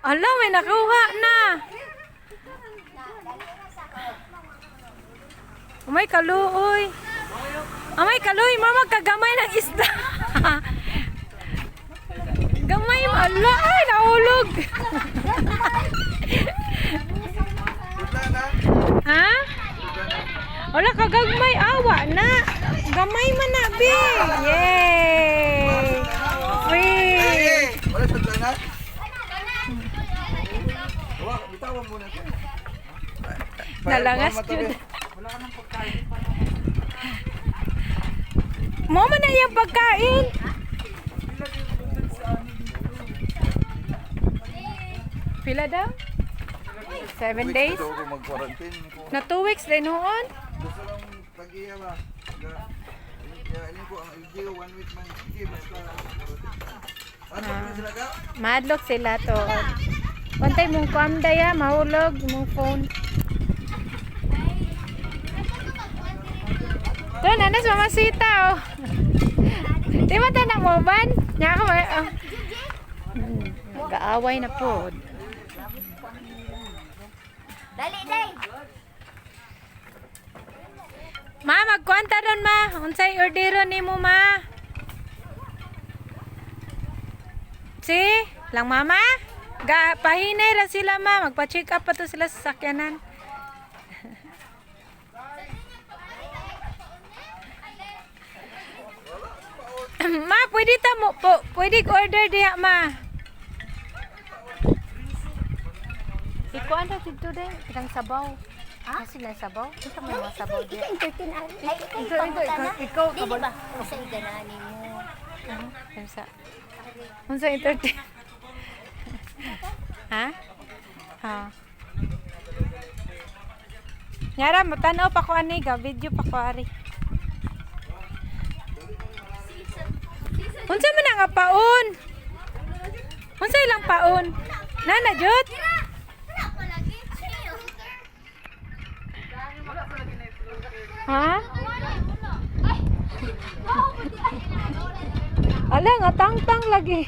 Ala, may nakuha na. Umay kaluoy. Amay kaluoy, mama kagamay ng isda. Gamay mo. Ala, ay, nahulog. Ha? Wala kagagmay awa na. Gamay man na, bi. Yay! Free! Wala sa tanan? Wa, bitawan mo na. Nalangas jud. Mo man na iyang pagkain. Pila daw? 7 days? Gusto ko mag-quarantine ko. Na 2 weeks din noon? Gusto lang tag-iya ba? Ga, ini ko ang LGU one week man. Sige, basta. Ano ah. Sila ka? Madlok sila to. Kontay mong kuam daya, mahulog mong phone. To, nanas mamasita oh. Di ba tanak mo ban? Nya ako ba? Oh. Nag-aaway na po. Dali, day. Ma, magkwanta ron ma. Unsay ordero nimo ma? Si, lang mama? Ga pahinay ra sila ma, magpa-check up pa to sila sa sakyanan. Ma, pwede ta mo po, pwede order diha ma. Ikuan ra dito de, ilang sabaw. Ha? Sila sabaw? Unsa may mga sabaw diha? Ikaw entertain ay ikaw Ikaw, ikaw, Dili ba? Usa iganani mo. Unsa? Unsa entertain? Ha? Ha. Nyara, matanaw pa ko ani ga video pa ko ari. Unsa man ang paon? Unsa ilang paon? Nana jud? Wala pa lagi. Ha? Ala nga tangtang lagi.